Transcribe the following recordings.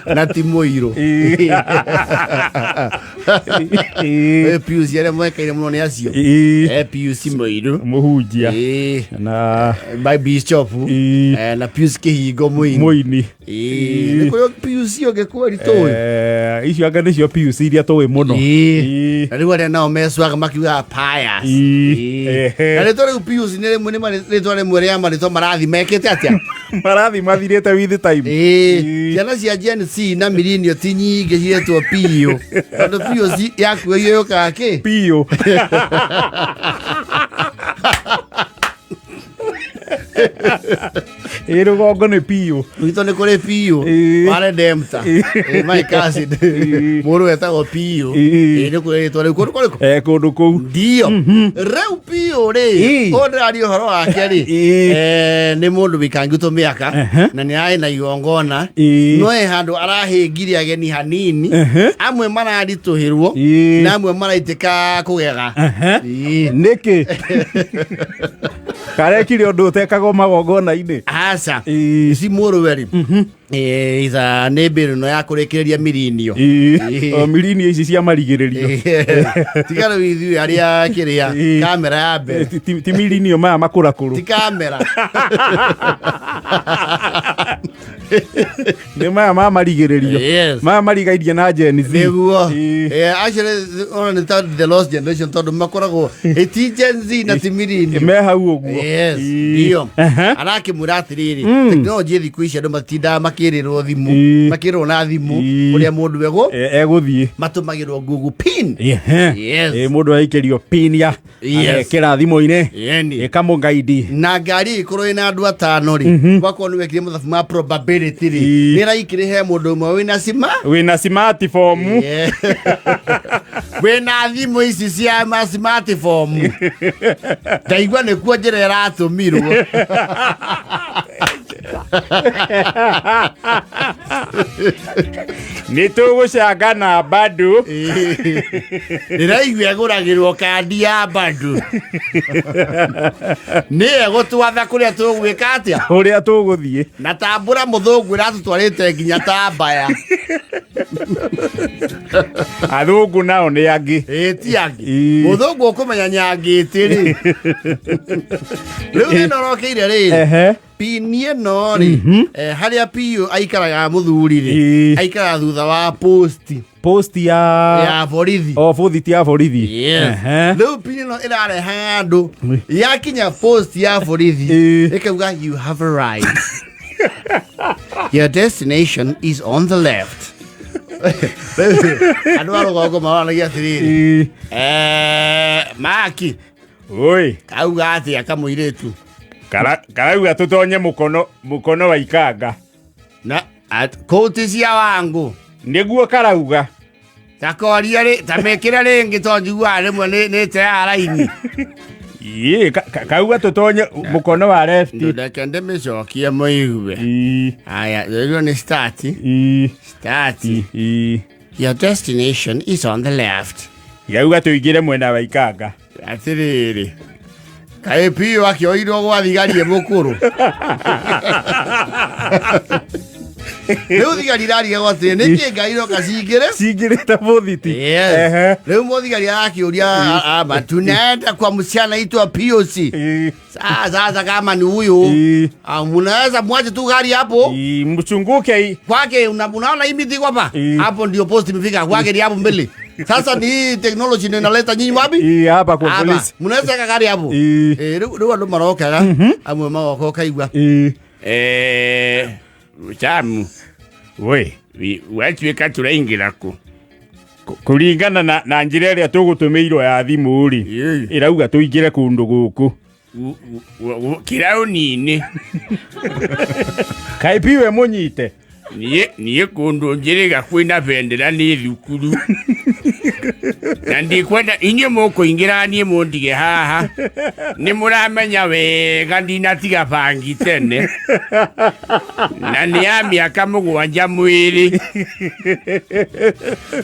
Na ti mũirũ. Pius arĩa mwekaire mũno nĩ acio. Pius mũirũ. Mũhunjia. Na my bishop. Na Pius Kĩhingo mũini. Mũini. Nĩ kũrĩ Pius ũngĩ kweri tũĩ? Icio anga nĩcio Pius iria tũĩ mũno. Na rĩu arĩa nao mecwaga makiugaga Pius. Na rĩtwa rĩu Pius nĩ rĩmwe nĩ rĩtwa rĩmwe rĩa marĩtwa marathi mekĩte atĩa? Marathi mathirĩte with time. Ciana cia Gen Z na millennial ti nyingĩ ciretwo Piũ, tondũ Piũ yaku ĩyo yũkaga kĩ? Piũ. Ĩ rũgongo nĩ piũ. Gwitũ nĩ kũrĩ Piũ wa Redemptor. My cousin mũrũ wetagwo Piũ. Nĩ kũrĩ rĩtwa rĩu kũndũ kũrĩkũ? Kũndũ kũu. Ndio rĩu Piũ rĩ, ũyũ ndĩraria ũhoro wake rĩ, nĩ mũndũ wĩkangĩtwo mĩaka na nĩ arĩ na igongona, no he handũ arahĩngire ageni hanini. Amwe mararitũhĩrwo na amwe maraitĩka kũgega. Nĩkĩ karekire ũndũ ũtekagwo magongona-inĩ? Aca. Ici mũrũwe rĩ, itha nĩ mbĩrũ ĩno ya kũrĩkĩrĩria mirinio. O mirinio ici cia marigĩrĩrio. Tiga rĩu ithuĩ arĩa kĩrĩa kamera ya mbere. Ti mirinio maya makũrakũrũ. Ti kamera. Nĩ maya ma marigĩrĩrio. Yes. Maya marigairie na Gen Z. Nĩguo. Actually ona nĩ ta the lost generation, tondũ makoragwo ti Gen Z na ti millennial. Me hau ũguo. Yes, ndio. Arakĩmwĩra atĩrĩrĩ, tekinoronjĩ thikũ ici andũ matindaga makĩrĩrwo thimũ, makĩrĩrwo na thimũ ũrĩa mũndũ egũ Egũthiĩ. Matũmagĩrwo Google PIN. Yes. Mũndũ aikĩrio pin ya agekĩra thimũ-inĩ Yeni. Ĩkamũgaidi. Na ngari ĩkorwo ĩna andũ atano rĩ, gwakorwo nĩ wekire mathabu ma probability rĩ, nĩ raikĩrĩ he mũndũ ũmwe wĩna cima wĩna smartphone. Yeah. Wĩna thimũ ici cia ma smartphone, ndaigua nĩkuo njĩra ĩratũmirwo. Nĩ tũgũcanga na bado. Ndĩraigua ĩgũragĩrwo kandi ya bado nĩ egũtwatha kũrĩa tũgwĩka atĩa. Ũrĩa tũgũthiĩ. Na tambũra mũthũngũ ĩratũtwarĩte nginya tambaya. Athũngũ nao nĩ angĩ. Ĩ ti angĩ. Mũthũngũ ũkũmenya nyangĩtĩ rĩ, rĩu thĩna ũrokeire rĩ, pini ĩno rĩ, harĩa piũ aikaraga mũthuri rĩ, aikaraga thutha wa posti. Post ya? Ya borithi. O bũthiti ya borithi. Yes. Rĩu pini ĩno ĩrarehaga andũ, yakinya post ya borithi ĩkauga, "You have arrived, your destination is on the left." Andũ a rũgongo maroranagia atĩrĩrĩ, maki Oi. Kauga atĩa kamũirĩtu? Karauga tũtonye mũkono wa ikanga. Na kũu ti cia wangu. Nĩguo karauga. Takoria rĩ, ta mĩkĩre rĩngĩ, to njiguaga rĩmwe nĩ teaga raini. Ĩ, kauga tũtonye mũkono wa left. Ndũreke ndĩmĩcokie mũigue. Aya, rĩu nĩ start. Start. "Your destination is on the left." Yauga tũingĩre mwena wa ikanga. Atĩrĩrĩ, kaĩ piũ akĩoirwo gwa thigari e mũkũrũ? Rĩu thigari irarigagwo atĩrĩ, nĩkĩ ngai iroka cingĩre cingĩrĩte bũthiti? Yes. Rĩu mũthigari arakĩũria, "Ama tunaenda kwa msichana itwa POC. Sasa sasa kama ni huyu, ah, munaweza mwache tu gari hapo." Mchunguke kwake. Unaona hii miti hapa? Hapo ndio post imefika kwake, ni hapo mbele. Sasa ni hii technology ndio inaleta nyinyi wapi? Hapa kwa Hapa. polisi. Mnaweza weka gari hapo. Rĩu andũ marokaga amwe magoka ũkaigua, Tamu. Woi. Watuĩka tũraingĩra kũ? Kũringana na njĩra ĩrĩa tũgũtũmĩirwo ya thimũ rĩ, ĩrauga tũingĩre kũndũ gũkũ. Kĩraũni-inĩ. Kaĩ piwe mũnyite? Niĩ kũndũ njĩrĩga kwĩna bendera nĩ thukuru, na ndikwenda inyuĩ mũkũingĩra niĩ mũndige haha. Nĩ mũramenya wega ndinatiga bangi tene, na nĩ ya mĩaka 7 mwĩrĩ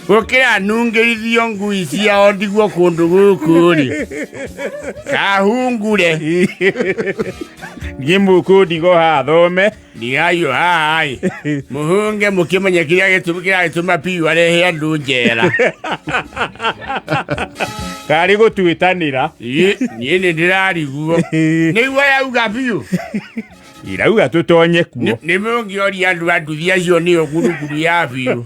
gũkĩra nungĩrithio ngui ciao ndigwo kũndũ gũkũ rĩ kahungure. Niĩ mũkũndigo haha thome. Ndigayo haha ĩ mũhunge mũkĩmenye kĩrĩa gĩtũmi kĩragĩtũma piu arehe andũ njera. Karĩ gũtuĩtanĩra. Niĩ nĩ ndĩrariguo. Nĩguo yauga biũ. Irauga tũtonye kuo. Nĩ mũngĩoria andũ a nduthi acio nĩo ngurunguru ya biũ.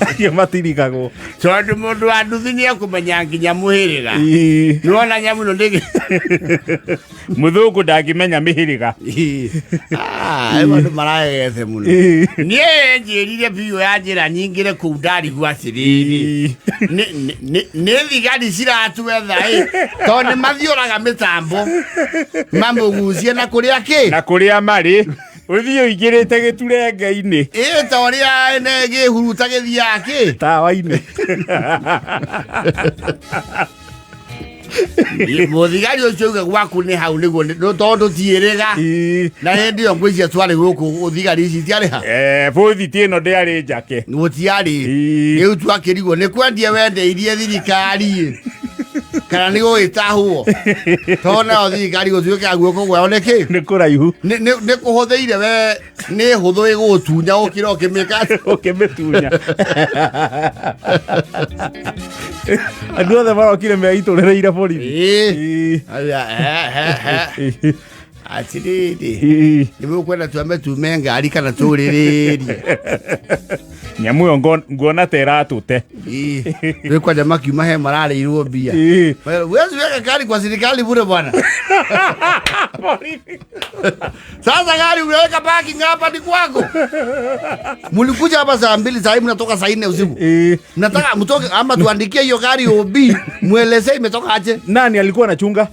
Acio matirigagwo. Tondũ mũndũ wa nduthi nĩ ekũmenya nginya mũhĩrĩga. Nĩwona nyamũ ĩno ndĩngĩ. Mũthũngũ ndangĩmenya mĩhĩrĩga. Ah, andũ maraegete mũno. Niĩ njĩrire biũ ya njĩra nyingĩre kũu ndarigwo atĩrĩrĩ. Nĩ thigari ciratwetha ĩ tondũ nĩ mathiũraga mĩtambo mamũgucie na kũrĩa kĩ Na kũrĩa marĩ ũthiĩ ũingĩrĩte gĩturenge-inĩ. Ĩ ta ũrĩa gĩhuruta gĩthiaga kĩ Tawa-inĩ. Mũthigari ũcio uga gwaku nĩ hau nĩguo tondũ tiĩrĩga. Na hĩndĩ ĩyo ngwĩciria twarĩ gũkũ thigari ici itiarĩ ha. Bũthi ĩno ndĩarĩ njake. Gũtiarĩ. Rĩu twakĩrigwo nĩ kwendia wendeirie thirikari kana nĩ gũgĩtahwo. Tondũ nayo thirikari gũtuĩkaga guoko gwao nĩ kĩ? Nĩ kũraihu. Nĩ kũhũthĩire we nĩ hũthũ ĩgũgũtunya ũkĩra ũkĩmĩka. Ũkĩmĩtunya. Andũ othe marokire meitũrĩrĩire borithi. Atĩrĩrĩ, nĩ mũkwenda twambe tume ngari kana tũrĩrĩrie? Nyamũ ĩyo nguona ta ĩratũte. Rĩu kwanja makiuma he mararĩirwo mbia. Huwezi weka gari kwa serikali bure bwana. Sasa gari unaweka parking hapa ni kwako. Mlikuja hapa saa 2, saa hii mnatoka saa 4 usiku. Mnataka mtoke ama tuandikie hiyo gari OB, muelezee imetoka aje. Nani alikuwa anachunga?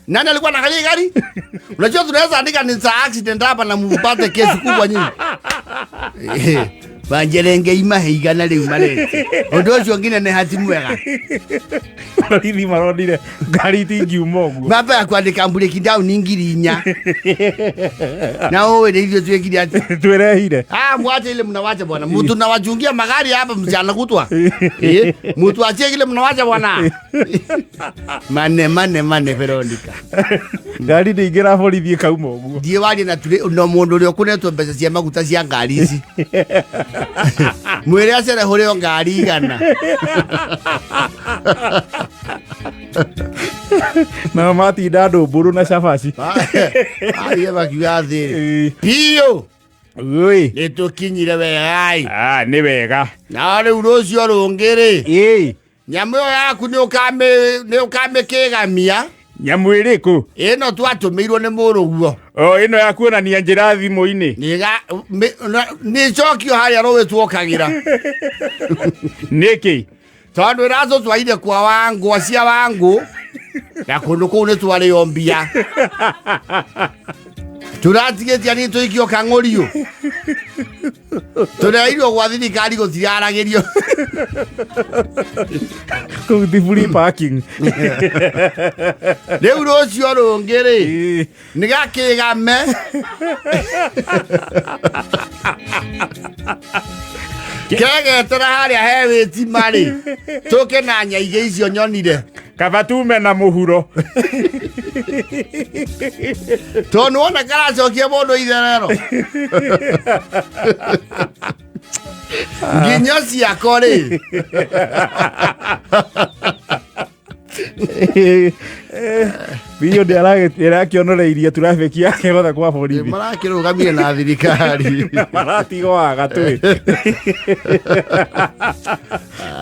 Nani alikuwa anaangalia gari? Unajua tunaweza andika ni za accident hapa na mpate kesi kubwa nyingi. Banjerenge imahe igana rĩu marete. Ũndũ ũcio ngine nĩ hati mwega. Borithi maronire ngari itingiuma ũguo. Baba ya kwandĩka break down ni 4,000. Na wewe ndio hivyo tuwekile ati. Twirehire. Ah, mwache ile mnawacha bwana. Mtu nawachungia magari hapa mchana kutwa. Mtu achie ile mnawacha bwana. Mane mane mane Veronica. Ngari ndĩingĩra borithi ĩkauma ũguo. Ndiĩ warie na tũrĩ no mũndũ ũrĩa ũkũnetwo mbeca cia maguta cia ngari ici. Mwĩre acere hũrĩo ngari igana. Na matinda ndũmbũrũ na cabaci. Aria makiuga atĩrĩ. Biũ. Oi. Nĩ tũkinyire wega. Ah, nĩ wega. Na rĩu rũciũ rũngĩ rĩ. Nyamũ ĩyo yaku nĩ ũkamĩkĩgamia. Nyamũ ĩrĩkũ? Ĩno twatũmĩirwo nĩ mũrũguo. O ĩno ya kuonania njĩra thimũ-inĩ. Nĩ cokio harĩa rũĩ tuokagĩra. Nĩkĩ? Tondũ ĩratũtwarire kwa Wangũ, acia Wangũ. Na kũndũ kũu nĩ twarĩo mbia. Tũratigĩtie nĩ tũikio kang'ũriũ. Tũreirwo gwa thirikari gũtiraragĩrio. Kũu ti free parking. Rĩu rũciũ rũngĩ rĩ, nĩ gakĩgame. Kegetera harĩa he wĩtima rĩ, tũke na nyaigĩ icio nyonire. Kaba tume na mũhuro. Tondũ wona karacokia mũndũ itherero. Nginyo ciako rĩ. Biũ ndĩrakĩonoreirie traffic yake yothe kwa borithi. Marakĩrũgamire na thirikari. Maratigoaga twĩ.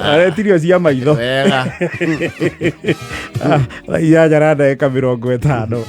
Aretirio cia maitho. Wega. Thaa 8 na ndagĩka 50.